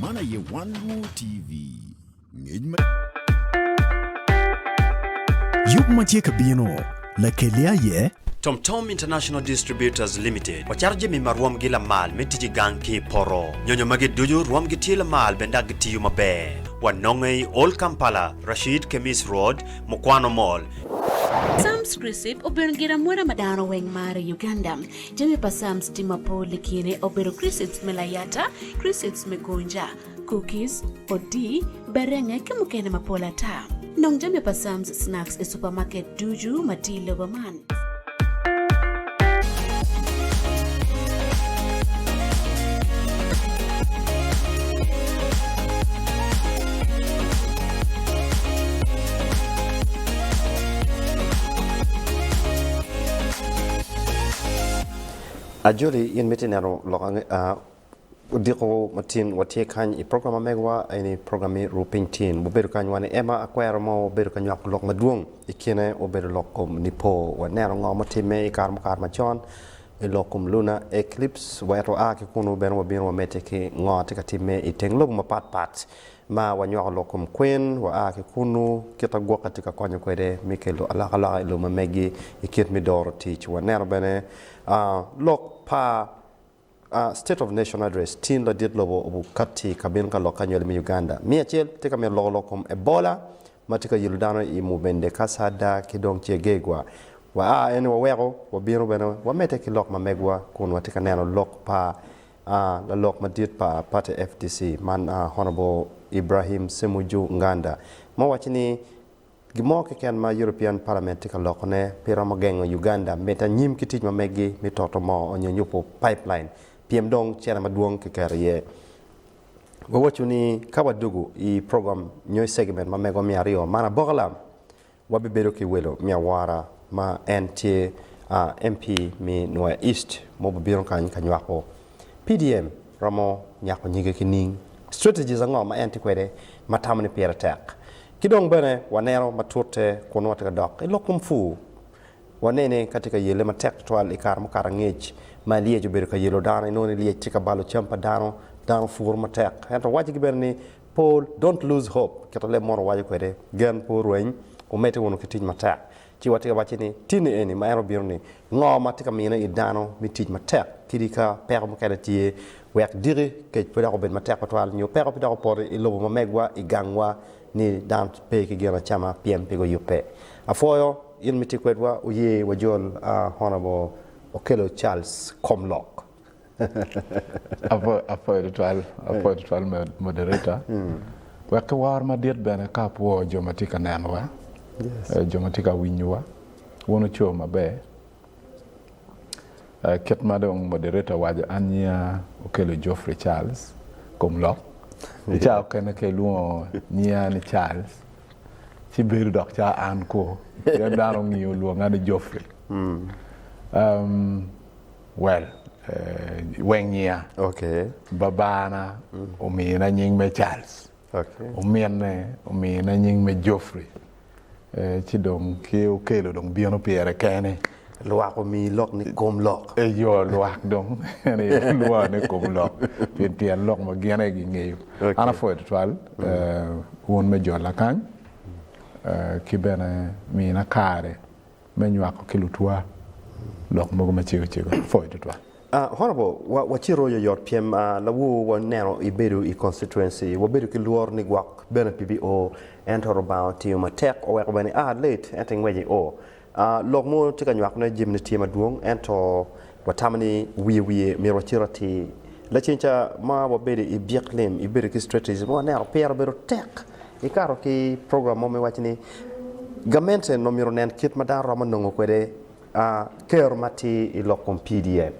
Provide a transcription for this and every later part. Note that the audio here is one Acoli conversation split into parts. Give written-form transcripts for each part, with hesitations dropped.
Man aye Wan Luo TV. Ngec ma. Yub ma tye ka bino, Lakelli aye. Tom Tom International Distributors Limited wacato jami ma rwomgi lamal me tic i gang ki i poto. Nyonyo magi ducu rwomgi tye lamal bene dok gitiyo maber. Wanonge i Old Kampala, Rashid Khemis Road, Mukwano Mall. Sam's Crisp obedo gin amwoda ma dano weng maro i Uganda. Jami pa Sam's tye mapol i kine obedo crisps me layata, crisps me gonja, cookies, odii, berenge ki mukene mapol ata. Nong jami pa Sam's Snacks i supermarket ducu ma tye i lobo man. Ajoli in miti neno lok odiko matin watye kany i program ma megwa eni program me Rupiny Tin. Wabedo kany wan i Emma Akwero ma wabedo ka nywako lok madwong i kine obedo lok kom nipo. Waneno ngo mutimme i kare mukato macon i lok kom lunar eclipse wek oa ki kunu bene wabino wamedde ki ngo tye ka timme i teng lobo mapat pat ma wanywako lok kom kwin wa a ki kunu kit ma gwokke tye ka konyo kwede me kelo alokaloka i lobo ma megi i kit me doro tic. Waneno bene lok pa State of Nation Address, Tin ladit lobo obukati ka bino ka lok anywali me Uganda. Me acel tye ka mito loko lok kom Ebola ma tye ka yelo dano i Mubende, Kasada ki dong Kyegegwa. Wa a eni waweko wabino bene wamedde ki lok ma megwa kun watye ka neno lok pa lalok madit pa party FDC man Honourable Ibrahim Ssemuju Nganda ma owaco ni Gin mo keken ma European Parliament tye ka loko ne pe romo gengo Uganda medo anyim ki tic ma meggi me toto moo onyo nyupo pipeline pyem dong cene madwong ki keto iye. Wawacu ni ka wadugu i program nyo i segment ma megwa me aryo man aboka lam wabibedo ki welo me awora ma en tye MP me Nwoya East ma obibino kany ka nywako PDM romo nyako nyige ki ning? Strategies ango ma en tye kwede ma tamo ni pire tek? Ki dong bene waneno matute kun watye ka dok i lok kom pur. Wanene ka tye ka yelle matek tutwal i kare mukato angec ma lyec obedo ka yelo dano. Inongo ni lyec tye ka balo cam pa dano, dano puro matek. Ento wacigi bene ni Paul, don't lose hope, kit ma leb mono waco kwede, gen pe orweny, wumedde wunu ki tic matek. Ci watye ka wacce ni, Tinni eni ma en obino ni, ngo ma tye ka mine i dano me tic matek kadi ka peko mukene tye, wek diki kec pe dok obed matek twatwal nyo peko pe dok opoti i lobo ma megwa, i gangwa, ni dano pe ki gin acama pien pe guyubbe. Apwoyo in ma itye kwedwa, oye wajol Honourable Okello Charles Komlok. Apwoyo tutwal, apwoyo tutwal moderator. Wek ki woro madit bene ka apwo jo ma tye ka nenowa, jo ma tye ka winyowa, wun wuco maber. Kit ma dong moderator owaco an nyinga Okello Geoffrey Charles kom lok. I cawa okene ka ilwongo nyinga ni Charles ci bedo dok calo an ko pien dano ongiyo lwonga ni Geoffrey. Well, weng nyinga. Babana omina nying me Charles. Ominne omina nying me Geoffrey. Ci dong ki Okello dong bino pire kene. Lwak omiyi lok ni kom lok. Eyo, lwak dong en aye lwonga ni kom lok pi tyen lok ma gin aye gingeyo. An apwoyo tutwal wun me jola kany ki bene mina kare me nywako ki lutwa lok mogo macego cego. Apwoyo tutwal. Honourable, wacito oyoyot pyem lawor waneno ibedo i constituency, wabedo ki lworo ni gwok bene pi bi o, ento Rubanga otiyo matek oweko bene ia late ento ingweco i o. Lok mo tye ka nywako ne jami ne tye madwong ento watamo ni wiye wiye myero wacit atir. Lacen ca ma wabedo i byek lim ibedo ki strategy ma waneno pire obedo tek ikato ki program mo ma iwaco ni gamente onongo myero onen kit ma dano romo nongo kwede kero matir i lok kom PDM.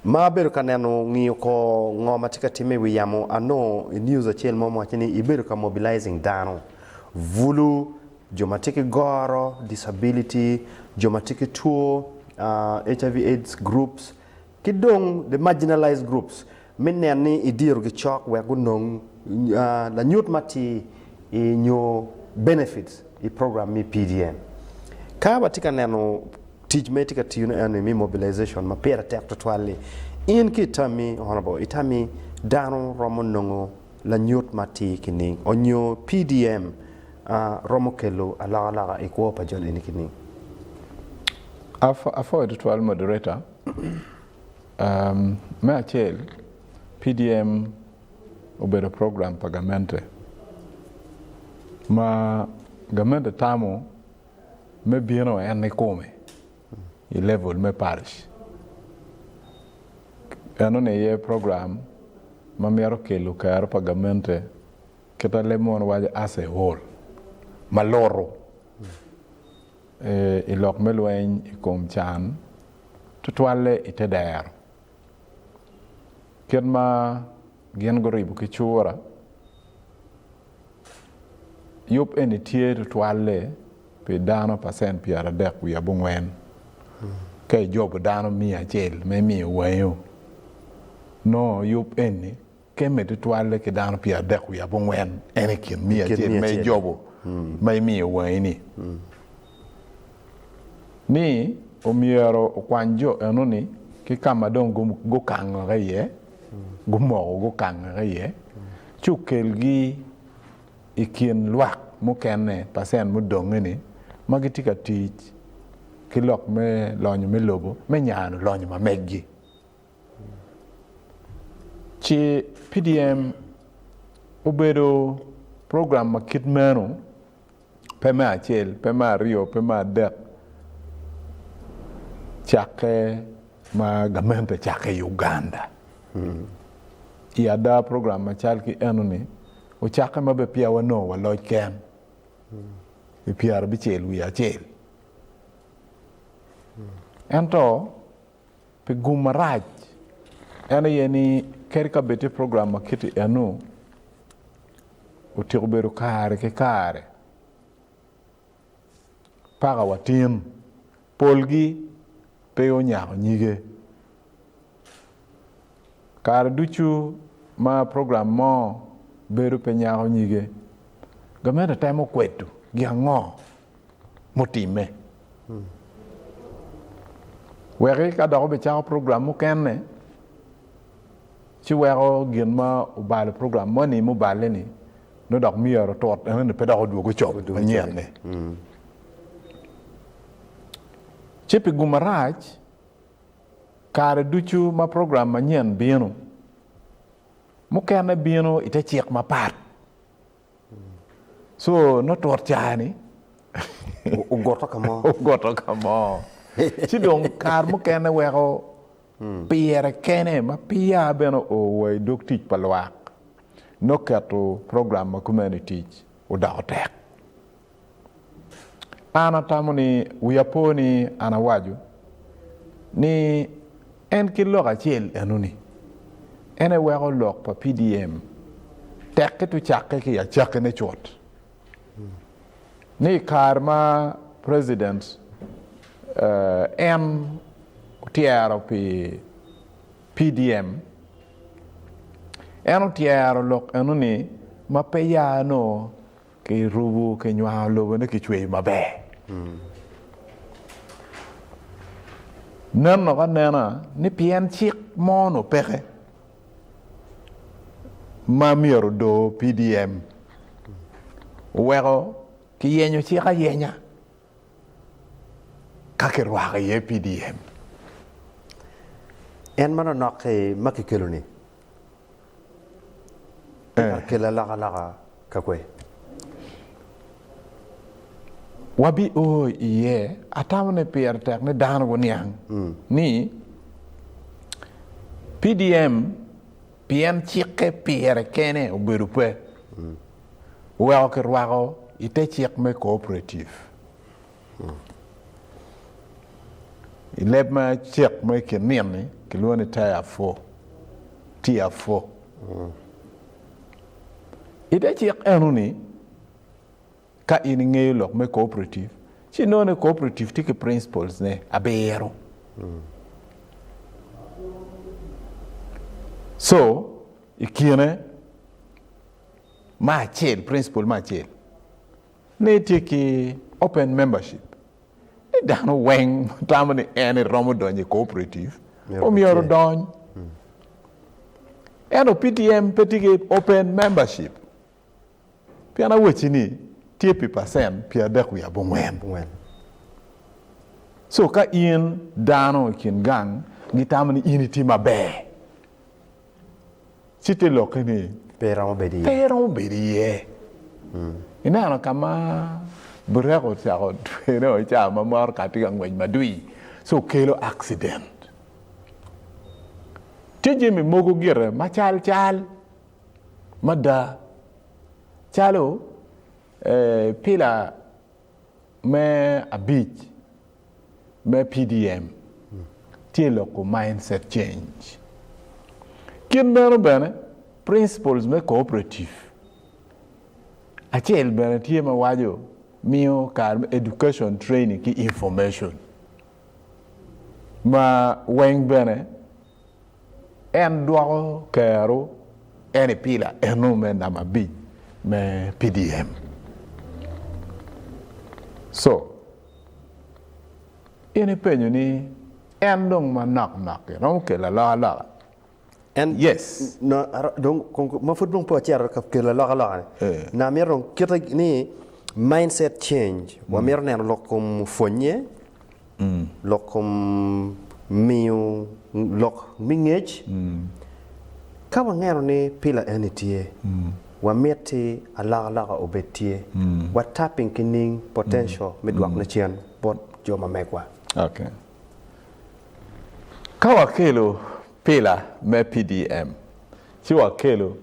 Ma abedo ka neno ngiyo ko ngo ma tye ka timme i wi yamo anongo i news acel mo ma waco ni ibedo ka mobilizing dano bulu jo ma tye ki goro, disability, jo ma tye ki two, HIV AIDS groups ki dong the marginalized groups me neno ni idirogi cok wek gunong lanyut matir nyo benefits i program me PDM. Ka watye ka neno tic ma itye ka tiyone eni me mobilization ma pire tek tutwal-li, in ki itami Honourable, itami dano romo nongo. lanyut matir ki ning onyo PDM romo kelo alokaloka i kwo pa jo eni ki ning? Apwoyo tutwal moderator. Me acel, PDM obedo program pa gamente ma gamente tamo me bino en ikome i level me parish. Enoni aye program ma mito kelo kero pa gamente kita leb mono waco as a whole ma luto i lok me lweny i kom can tutwalle i te dero. Kit ma gin guribo ki cura, yub eni tye tutwalle pi dano pacent 30 wiye abongwen. Ka ijobo dano miya acel ma imiyo wangi, nongo yub eni kemme tutwalle ki dano 30 wiye abongwen en i kin miya acel ma ijobo ma imiyo wangi-ni. Ni omyero okwany jo enoni ki ka ma dong gukangoke iye, gumoko gukangoke iye, ci okelgi i kin lwak mukene, pacent mudonge-ni, ma gitye ka tic ki lok me lonyo me lobo me nyano lonyo ma meggi. Ci PDM obedo program ma kit meno, pe me acel, pe me aryo, pe me adek, cakke ma gamente cakke i Uganda. I ada program macal ki enoni ocakke ma bene peya wanongo wa loc ken i pyerabicel wiye acel. Ento pi gum marac en aye ni kadi ka bed tye program ma kiti eno otyeko bedo kare ki kare paka wa tin polgi pe onyako nyige. Kare ducu ma program mo bedo pe nyako nyige, gamente temo kwedo gin ango mutimme. Weki ka dok obicako program mukene, ci weko gin ma obalo program moni muballe-ni nongo dok myero otut enoni pe dok odwog ocob manyen-ni. Ci pi gum marac, kare ducu ma program manyen bino, mukene bino i te cik mapat. So nongo tut ca-ni Ogoto ka mo. Ogoto ka mo. Ci dong kare mukene weko pire kene ma peya bene oo wa i dog tic pa lwak, nongo keto program ma kumeno i tic odoko tek. An atamo ni wiya po ni an awaco ni en ki lok acel enoni en aye weko lok pa PDM tekke tucakke ki i acakkine cut ni i kare ma president en otyero pi PDM en otyero lok enoni ma pe ya nongo Kirubo, kinywako lobone, kicweyo maber. Nen dok anena ni pien cik mo onongo peke ma myero odor PDM, oweko kiyenyo cik ayenya ka kirwako iye PDM. En manonok-ki ma kikelo-ni Tika kelo alokaloka ka kwe? Wabio iye, atamo ni pire tek ni dano guniang ni PDM pien cikke pire kene obedo pe, oweko kirwako i te cik me cooperative. I leb ma cik ma i kin nino-ni kilwongo ni Tier Four, Tier 4. I te cik enoni, ka in ingeyo lok me cooperative, ci inongo ni cooperative tye ki principles ne abiro. So, i kine me acel, principle me acel, ni tye ki open membership ni dano weng ma tamo ni en eromo donyo i cooperative omyero odony. Ento PDM pe tye ki open membership. Pien awacci ni tye pi pacent pyerdek wiye abongwen. So ka in dano i kin gang gitamo ni in itye maber, ci te lokke ni Pe iromo bedo iye. Pe iromo bedo iye. Ineno ka ma brek ocako twene o ca ma motoka tye ka ngwec madwir, so kelo accident. Tye jami mogo gire macal cal mada calo pila me abic me PDM tye loko mindset change. Kit meno bene principles me cooperative acel bene tye ma waco miyo kare me education, training ki information ma weng bene En dwoko kero en i pila eno me namba abic me PDM. So, in ipenyo ni en dong manok nok-ki romo kelo alokaloka? En, Yes. No, dong ma pud dong pe wacito ka kelo alokaloka-ni, na mito dong kite ni mindset change, wamito neno lok kom pwonnye, Lok kom miyo lok me ngec. Ka wangeno ni pila eni tye, wamiti alokaloka obed tye. Wa tapping ki ning potential me dwokone cen bot jo ma megwa. Okay. Ka wakelo pila me PDM, ci wakelo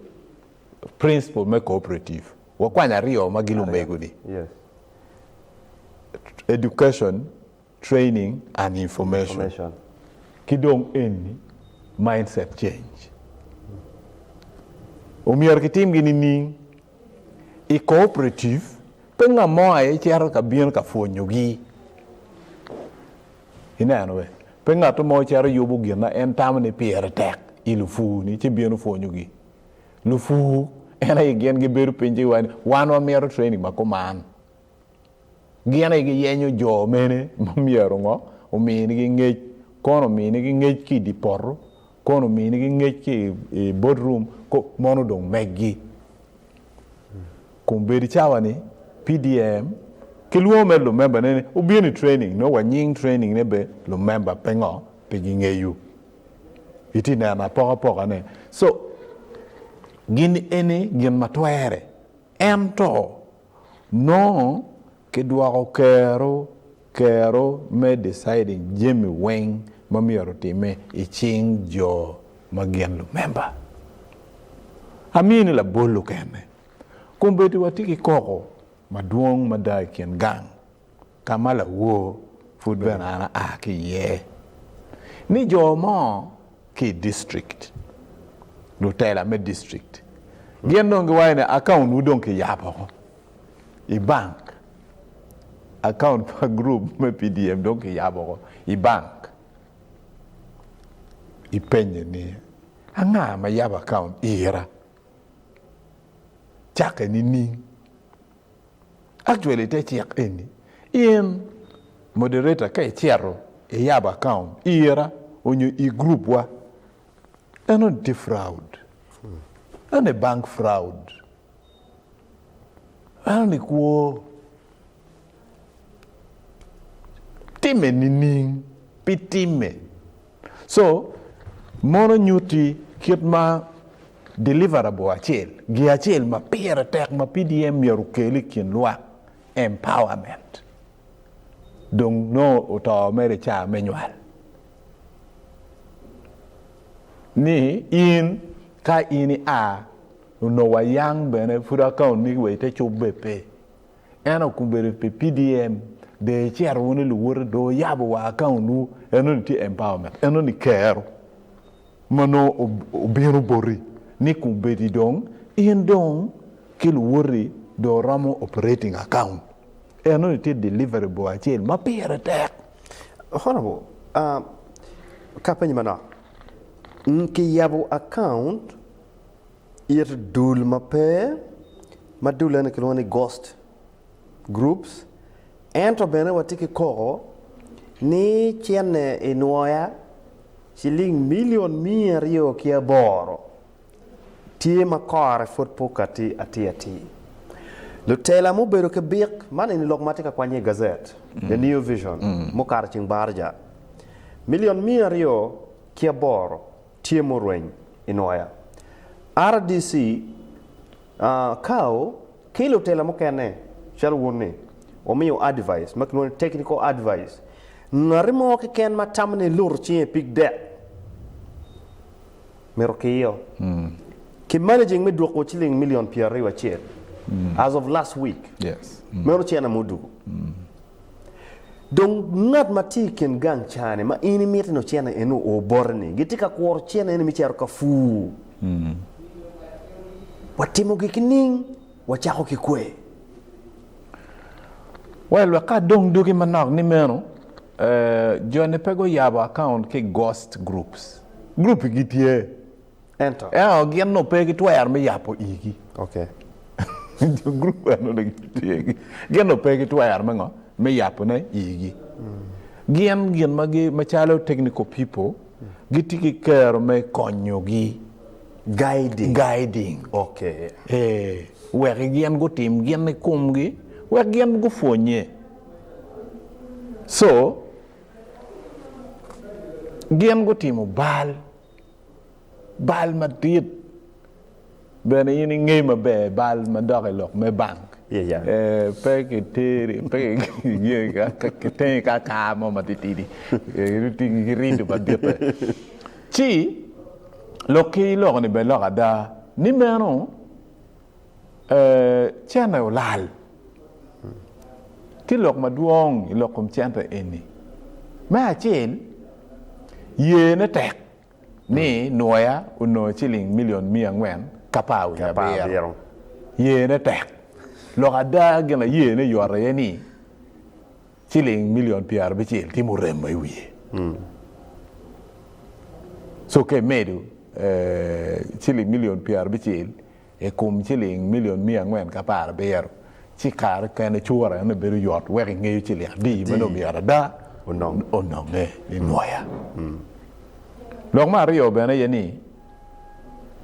principle me cooperative. Wakwanyo aryo ma gilumego-ni. Education, training and information ki dong eni mindset change. Omyero kitimgi nining? I cooperative pe nga mo aye cito ka bino ka pwonyogi. Ineno be? Pe ngat mo cito yubo gin ma en tamo ni pire tek i lupur ni ci bino pwonyogi. Lupur en aye gin gibedo piny ci giwaco ni wan wamito training ma kuman. Gin aye giyenyo jo mene ma myero ngo ominigi ngec, kono ominigi ngec ki i dye poto, kono ominigi ngec ki i board room, mono dong meggi. Kombeddi cawa ni PDM kilwongo mere lumemba ne ni wubin i training nongo wa nying training ne be lumemba pe ngo pe gingeyo. Itye neno apokapoka ne. So gin eni gin ma twere ento Nongo kidwoko kero kero me deciding jami weng ma myero otime i cing jo ma gin lumemba. Amini labol okene. Kombeddi watye ki koko madwong mada i kin gang ka ma lawor pud bene an aa ki iye ni jo mo ki i district, lutela me district gin dong giwaco ni account wu dong kiyabo oko i bank, account pa group me PDM dong kiyabo oko i bank. Ipenye ni anga ma yabo account ira? Cakke nining? Actually ite cik eni in moderator ka icito iyabo account ira onyo i group wa eno ni tye fraud eno ni bank fraud eno ni kwo time nining pi time So, mono nyutti kit ma deliverable acel, gi acel ma pire tek ma PDM myero okel i kin lwak, empowerment. Dong nongo oto mere i caa me nywal. Ni in ka in ia onongo wayang bene pud account ni wa ite cub be pe. Ento kombeddi pi PDM dong icito wunu i luwoti dong wuyabo wa account wu enoni tye empowerment enoni kero ma nongo obino boti ni kombeddi dong in dong ki luwoti dong wuromo operating account enoni tye deliverable acel ma pire tek. Honourable, ka apenyi manok, kiyabo account It dul ma pe, ma dul eni kilwongo ni ghost groups, ento bene watye ki koko ni cene i nwoya ciling milion miya aryo ki aboro. Tye ma kore pwod pe okatti atir atir. Lutela mubedo ki bik, man eni lok ma atye ka kwanyo i gazet, The New Vision, mukato ceng baraja, milion 208 tye murweny i nwoya. RDC, CAO ki lutela mukene calo wun-ni wumiyo advice ma kilwongo ni technical advice. Ngati mo keken ma tamo ni eluto cinge i pig dek myero okiyo ki managing me dwoko ciling milion 21 as of last week. Meno cene muduku. Dong ngat ma tye i kin gang ca-ni ma in imito ni ocene eni oo bote-ni, gitye ka kuro cene eni me cito ka pur. Watimogi ki ning? Wacako ki kwe. Well, wek ka adong dogi manok ni meno, jo-ni pe guyabo account ki ghost groups. Group-gi tye. Ento. Ento gin nongo pe ki twero me yabo igi. Okay. Jo group eno ni gitye gin nongo pe ki twero me ngo? Me yabone igi. Gin gin ma gi macalo technical people gitye ki kero me konyogi. Guiding. Guiding. Okay. Ee, wek gin gutim gin i komgi, wek gin gupwonye. So, gin gutimo bal. Bal madit bene in ingeyo maber bal ma dok i lok me bank pe kiteri pe kitengi ka kar mo matitidi kitingi ki rido maditte ci lok ki iloko ni bene lok ada ni meno cente olal tye lok madwong i lok kom cente eni me acel yene tek ni Nwoya onongo ciling milion miya angwen ki apar wiye abiro. Yene tek. Lok ada gin aye ne yot aye ni ciling milion 60 tye muremo i wiye. So ka imedo ciling milion 60 i kom ciling milion 417, ci kare kene cura eno bedo yot wek ingeyo ciling adi ma nongo myero ada ononge ninwoya. Lok me aryo bene aye ni,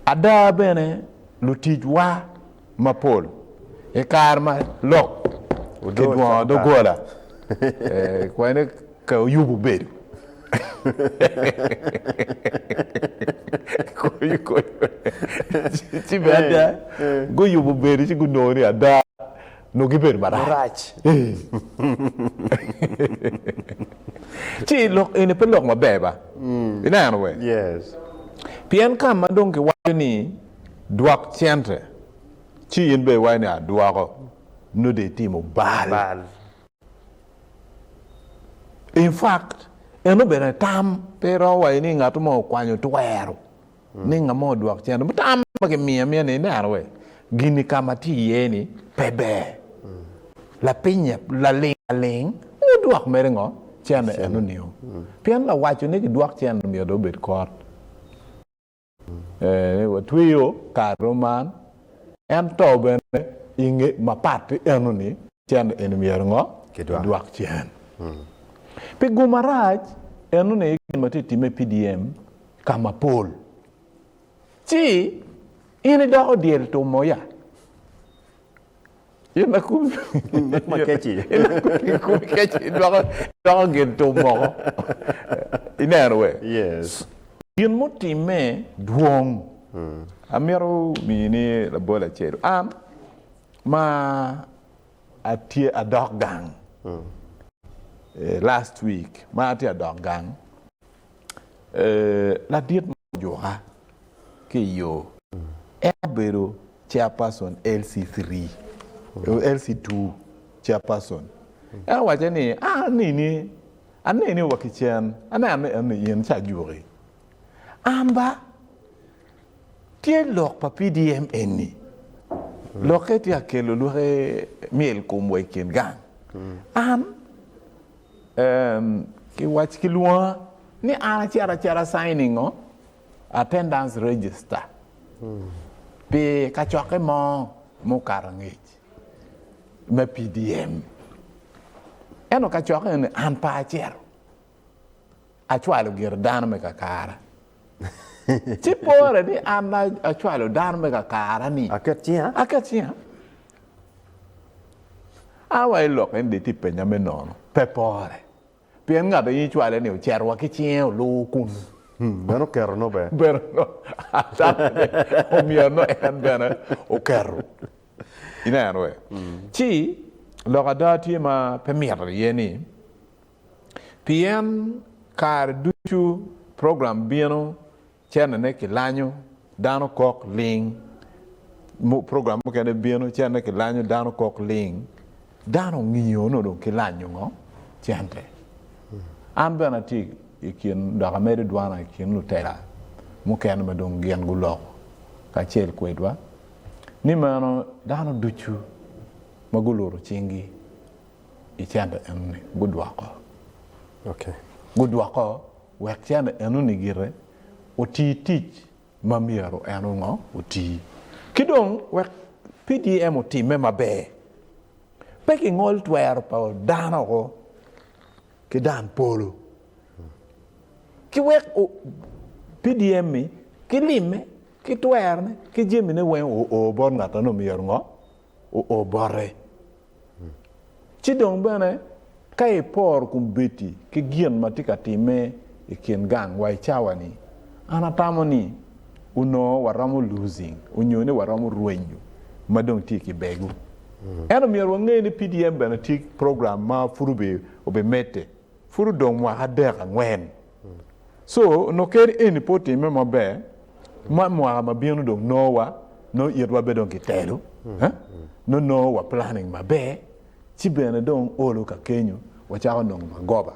ada bene luticwa mapol i kare ma lok kidwongo doggola, kwene ka oyubo bedo. Ci bene ada guyubo bedo ci gunongo ni ada nongo gibedo marac. Ci lok eni pe lok maber ba? Ineno we? Pien ka ma dong kiwaco ni dwok cente ci in bene iwaco ni adwoko nongo dong itimo bal. In fact, eno bene tam pe iromo waco ni ngat mo okwanyo twero ni ngat mo odwok cente. Tam ma kimiyo amiya ni ineno we, gini ka ma tye iye ni pe ber. Lapinye laling aling wudwok mere ngo cente eno nio. Pien lawaco ni gidwok cente myero dong obed kot. Watweyo kare man, ento bene i nge mapat ki eno-ni, cente eni myero ngo? Kidwak cen. Pi gum marac, eno-ni aye gin ma tye ka timme i PDM ka mapol. Ci in idoko dyel tumo ya? In akomi kec idoko gin tum moko. Ineno we? Gin mutimme dwong. Amito mini labol acel. An ma atye adok gang last week ma atye adok gang, ladit mo ojuka ki i yo. En obedo chairperson LC3, LC2 chairperson. En owacca ni, An nini, aneni wa ki cen, aneno ni en ni in ci ajuki. An ba, tye lok pa PDM eni, lokke tye ka kelo lwaki myel kom wa i kin gang. An kiwac kilwonga ni an acit acita signing o attendance register pi kacokke mo mukato angec me PDM. Ento kacokke eni an pe acito, acwalo gire dano me kakara. Ci pore ni an acwalo dano me kakara-ni. Aket cinga. Aket cinga. An wa i lok eni dong itye penya me nono. Pe pore. Pien ngat aye icwale ni ocito wa ki cinge oluwo kunu. Bene oketo nongo ber. Bene nongo atamo ni omyero nongo en bene oketo. Ineno we? Ci lok ada tye ma pe mito iye ni pien kare ducu program bino Centene kilanyo, dano kok ling. Program mukene bino, centene kilanyo, dano kok ling. Dano ongiyo onongo dong kilanyo ngo? Cente. An bene atye i kin, dok amedo dwana i kin lutela mukene ma dong gin guloko kacel kwedwa ni meno dano ducu ma guluto cinggi i cente enoni gudwoko. Gudwoko Wek cente enoni gire oti tic ma myero en ongo oti. Ki dong wek PDM otimme maber, pe kingol twero pa dano oko ki dan polo. Ki wek PDM-mi ki limme, ki twerone, ki jamine weng oo bot ngat ma nongo myero ngo oo bote. Ci dong bene, ka iporo kombeddi ki gin ma tye ka timme i kin gang wa i cawa-ni, an atamo ni onongo waromo losing onyo ni waromo rwenyo ma dong tye ki bego. Ento myero wange ni PDM bene tye ki program ma pud obimedde, pud odong mwaka adek angwen. So, onongo kadi eni pe otimme maber, ma mwaka ma bino dong nongo wa, nongo itwa bene dong kitelo, nongo nongo wa planning maber, ci bene dong olo ka kenyo wacako nongo magoba.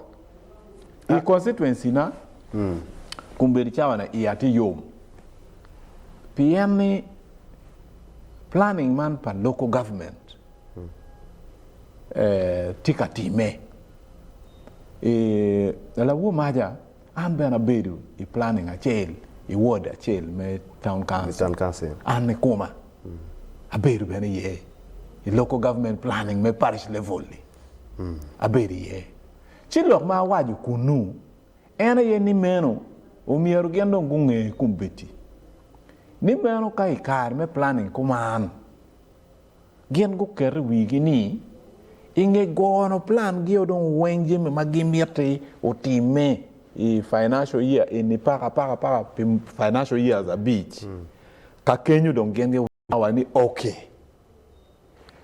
I constituency na, kombeddi cawa na iya tye yom pien ni planning man pa local government tye ka timme. I lawor maca, an bene abedo i planning acel i ward acel me town council. An ikoma abedo bene iye i local government planning me parish level ni abedo iye. Ci lok ma awaco kunu en aye ni meno omyero gin dong gunge kombeddi ni meno ka i kare me planning kuman Gin guketo i wigi ni i nge gono plan-gi dong weng jami ma gimiti otimme i financial year eni paka paka paka pi financial years abic ka kenyo dong gin giwaco ni ok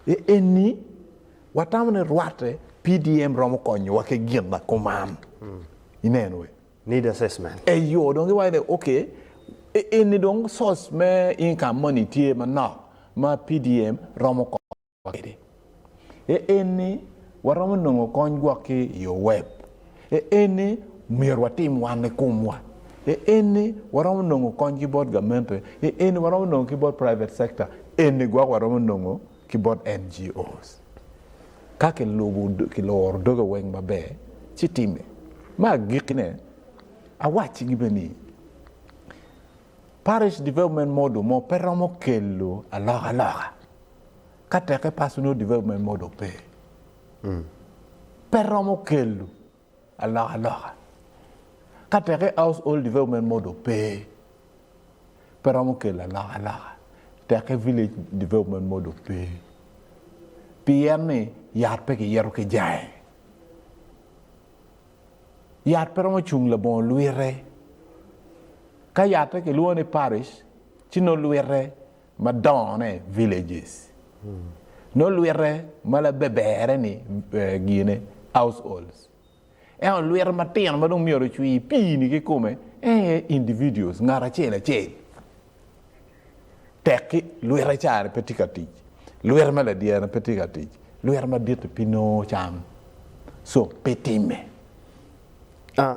i eni watamo ni rwatte PDM romo konyowa ki gin ma kuman ineno we. Need assessment. Eyo dong giwaco ni ok eni dong source me income moni tye manok ma PDM romo konyowa kwede. E eni waromo nongo kony gwok ki i oweb. E eni myero watim wan i komwa. E eni waromo nongo kony ki bot gamente. E eni waromo nongo ki bot private sector. Eni gwok waromo nongo ki bot NGOs. Ka kilubo kiloro doge weng maber ci time. Me agikkine, awaccigi bene ni Parish Development Model mo pe romo kelo alokaloka ka teke Personal Development Model pe. Pe romo kelo alokaloka ka teke Household Development Model pe. Pe romo kelo alokaloka teke Village Development Model pe. Pien ni yat pe kiyito ki jange. Yat pe romo cung labongo lwite. Ka yatte kilwongo ni parish, ci nongo lwite madongone villages. Nongo lwite ma labeberre-ni gine households. Ento lwite matino ma dong myero ocwir pii-ni kikome en aye individuals, ngat acel acel. Tek-ki lwite ca-ni pe tye ka tic, lwite ma ladyere-ni pe tye ka tic, lwite madit-ti pe nongo cam, so pe timme. Ah,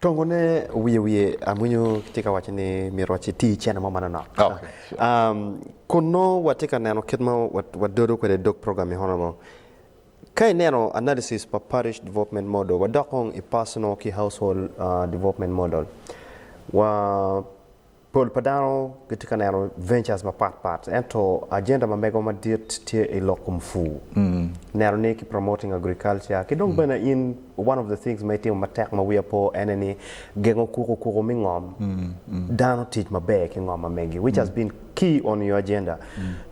tongone wiye wiye awinyo kitye ka waco ni myero waciti cene mo manonok. Okay, sure. Um, kun nongo watye ka neno kit ma wadodo kwede dog program i Honorable. Ka ineno analysis pa Parish Development Model, wadok kong i personal ki household uh, development model. Wa. Pol pa dano gitye ka neno ventures mapat pat ento agenda ma mego madit tye i lok kom pur. Neno ni ki promoting agriculture ki dong bene in one of the things ma itimo matek ma wiya po ene ni gengo kuku kuku me ngom dano tic maber ki ngom ma megi which has been key on your agenda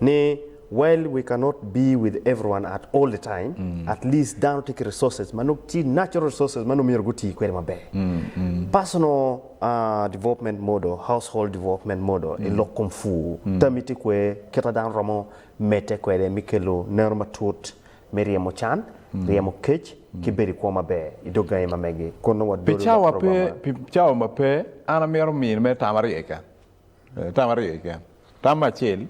ni while we cannot be with everyone at all the time at least dano tye ki resources ma nongo tye natural resources ma nongo myero guti kwede maber. Personal development model, household development model i lok kom pur, tammi tye kwe kit ma dano romo medde kwede me kelo neno matut me ryemo can, ryemo kec ki bedo i kwo maber i dog gangi ma megi kun nongo Pi wadolo lok cawa pe, program man. pi cawa ma pe, an amito mini mere tam aryo keken. Tam aryo keken. Tam me acel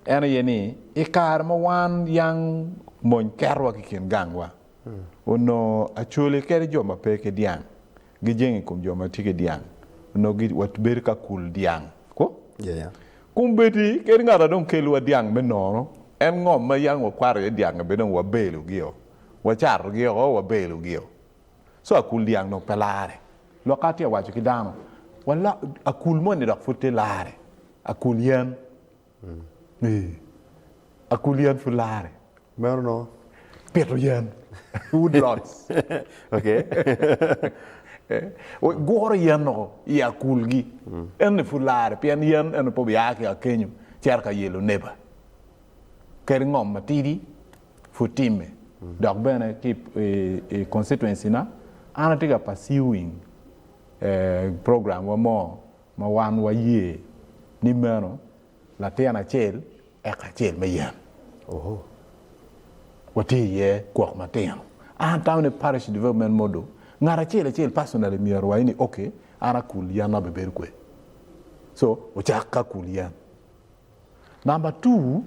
en aye ni i kare ma wan yang mony ketowa ki kin gangwa, onongo Acholi kadi jo ma pe ki dyang gijenge i kom jo ma tye ki dyang, onongo wabedo ka kul dyang. Ko? Kombeddi kadi ngat a dong kelliwa dyang me nono, en ngom ma yang wakwato iye dyang-ngi bene dong wabelogi-o, wacatogi oko, wabelogi-o. So akul dyang dong pe larre. Lokka atye ka waco ki dano, walok, akul moni dok pud tye larre, akul yen. Ee, akul yen pud larre. Meno no? Pito yen, woodlots. Okay. Guro yen oko i akulgi. Eni pud larre pien yen eno pe obia ki ka kenyo cito ka yelo neba. Kadi ngom matidi pud timme. Dok bene ki i constituency na an atye ka pursuing program wa mo ma wan waye ni meno latin acel eka acel me yen. Watye iye gwok matino. An atamo ni parish development model ngat acel acel personally myero owaci ni ok an akul yen abibedo kwede. So ocak ka kul yen. Number two.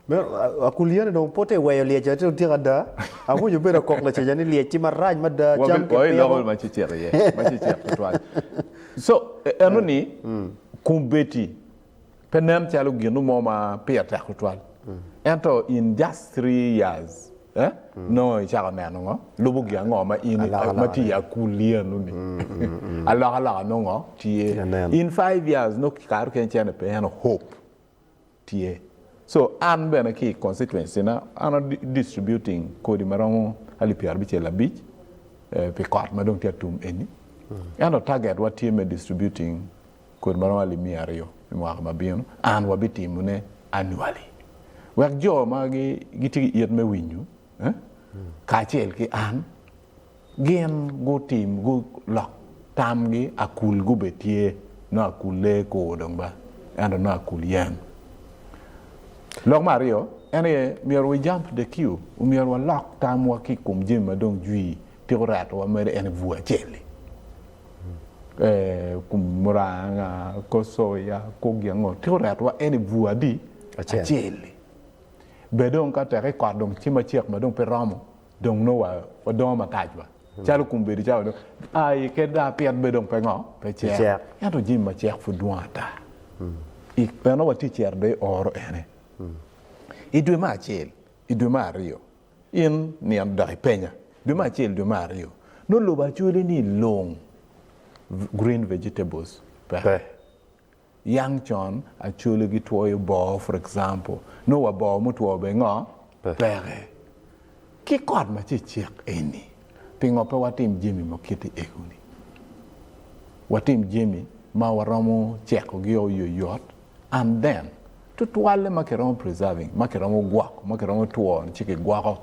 Meno akul yen dong pe ote weyo lyec aye otyeko ada. Awinyo bedo akok laceca ni lyec tye marac mada cam ki piko. Ma ci cito iye, ma ci cito tutwal. So eno ni kombeddi pe nen calo gin mo ma pire tek tutwal. Ento in just three years eh, nongo icako neno ngo, lubo gin ango ma in ma tye i akul eno ni. Alokaloka nongo tye. In five years nongo kare mukene cene pe ento hope tye. So an bene ki i constituency na an a distributing kodi ma romo alip pyerabicel abic pi kot ma dong tye atum eni. Ento target wa tye me distributing kodi ma romo alip miya aryo i mwaka ma bino. An wabitimo ne annually wek jo ma gitye ki it me winyo kacel ki an Gin gutim, gulok tamgi, akul gubed tye, nongo akul lee kur dong ba, ento nongo akul yen. Lok me aryo, en aye myero we jump the queue, omyero walok tamwa ki i kom jami ma dong jwi tiko retowa mere en i bur acel-li. Eh, kom muranga, ko soya, ko gin ango, tiko retowa en i bur adi? Acel-li. Bed dong ka tek i kot dong ci macek ma dong pe romo, Dong nongo wadongo matac wa. Calo kombeddi cawa dong ai kadi dong apit bene dong pe ngo? Pe cek. Ento jami ma cek pud dwong ata. I eno watye cito dong i oro ene. I dwe me acel, i dwe me aryo, in nino dok ipenya, dwe me acel, dwe me aryo, nongo lobo Acholi ni lung green vegetables peke. Yang con Acholi gitwoyo boo for example, nongo wa boo mutwo bene ngo? Peke. Ki kot ma cecek eni, pingo pe watim jami ma kite ego ni? Watim jami ma waromo cekogi oyoyot and then tutwalle ma kiromo preserving, ma kiromo gwoko, ma kiromo two ci kigwoko.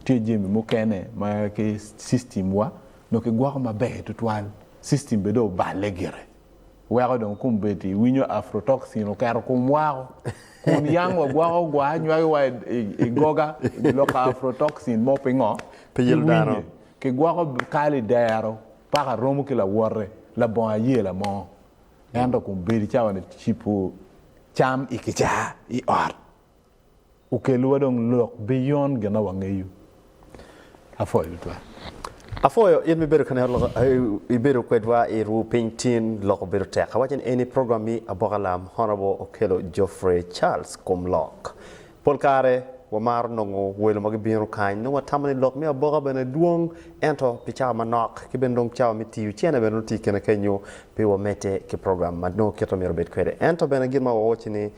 Tye jami mukene ma ki system wa nongo kigwoko maber tutwal, system bene dong oballe gire. Weko dong kombeddi iwinyo aflatoxin oketo komwa woko kun yang wagwoko gwa anywagi wa i goga lok aflatoxin mo pingo? Pi yelo dano. Kigwoko kal i dero paka romo ki lawote labongo ayela mo ento kombeddi cawa ni cipo cam i kicaa i ot. Okelliwa dong lok beyond gin ma wangeyo. Apwoyo tutwal. Apwoyo in ma ibedo ka neno lok ibedo kwedwa i ruu piny tin lok obedo tek. Awaco ni eni program mi Aboka Lam Honourable Okello Geoffrey Charles kom lok. Pol kare. wamaro nongo welo ma gibino kany. Nongo watamo ni lok me aboka bene dwong, ento pi cawa manok ki bene dong cawa me tiyo cene bene nongo tye i kine kenyo pe wamedde ki program ma nongo kite myero obed kwede. Ento bene gin ma wawaco ni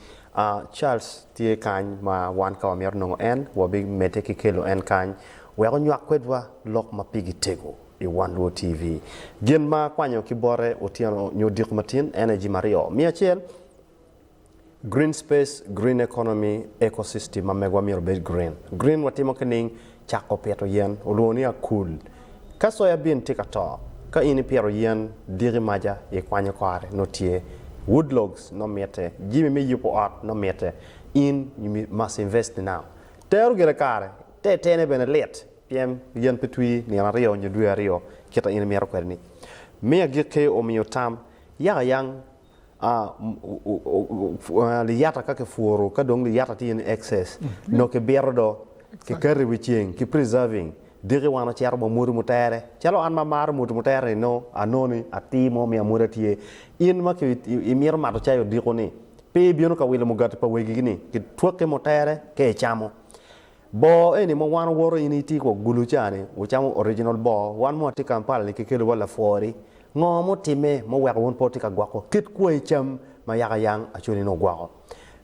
Charles tye kany ma wan ka wamito nongo en, wabimedde ki kelo en kany wek onywak kwedwa lok ma pigi tego i Wan Luo TV. Gin ma akwanyo ki bote otyeno nyo odiko matin en aye jami aryo. Me acel, Green space, green economy, ecosystem ma megwa myero obed green. Green watimo ki ning? Cako pito yen, olwongo ni akul. Ka soya bean tye ka to, ka in ipito yen diki maca ikwanyo kore nongo tye. Wood logs nongo mitte, jami me yubo ot nongo mitte. In you must invest now. Tero gire kare, te tene bene lit pien yen pe twi nino aryo nyo dwe aryo kita in imito kwede ni. Me agikki omiyo tam, yaka yang Liyata ka kipuro ka dong liyata tye in excess nongo kibito do kiketo i wi ceng ki preserving diki wan ocito wa mwodo mutere calo an ma amaro mwodo mutere ni nongo anongo ni atir mo me amwoda tye in ma imito mato cai odiko ni pe ibino ka wilo mugati pa wegigi ni kitwaki mutere ka icamo Boo eni ma wan owoto in itye kwa gulu ca ni wucamo original boo wan ma watye Kampala ni kikelo wa lapwori ngo mutime muweko wun pe wutye ka gwoko kit kwayi cam ma yaka yang Acholi ni ogwoko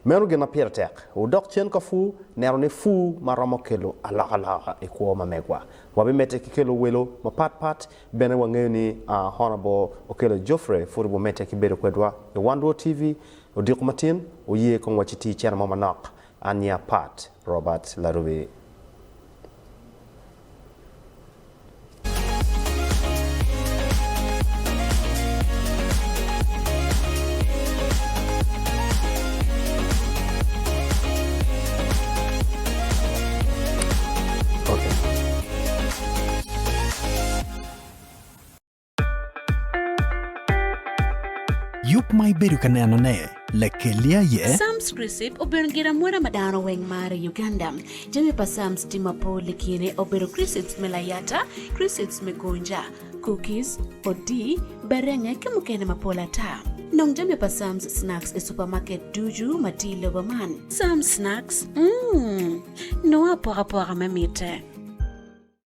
meno gin ma pire tek wudok cen ka pur neno ni pur ma romo kelo alokaloka i kwo ma megwa wabimedde ki kelo welo mapat pat bene wangeyo ni Honourable Okello Geoffrey pud wumedde ki bedo kwedwa i Wan Luo TV odiko matin wuye kong waciti cene mo manok Anya Pat Robert Larubi. Okay. Yub ma ibedo ka nenone lakelli aye. Sam's Crisp obedo gin amwoda ma dano weng maro i Uganda. Jami pa Sam's tye mapol i kine obedo crisps me layata, crisps me gonja, cookies, odii, berenge ki mukene mapol ata. Nong jami pa Sam's Snacks i supermarket ducu ma tye i lobo man. Sam's Snacks, mm, nongo apokapoka me mitte.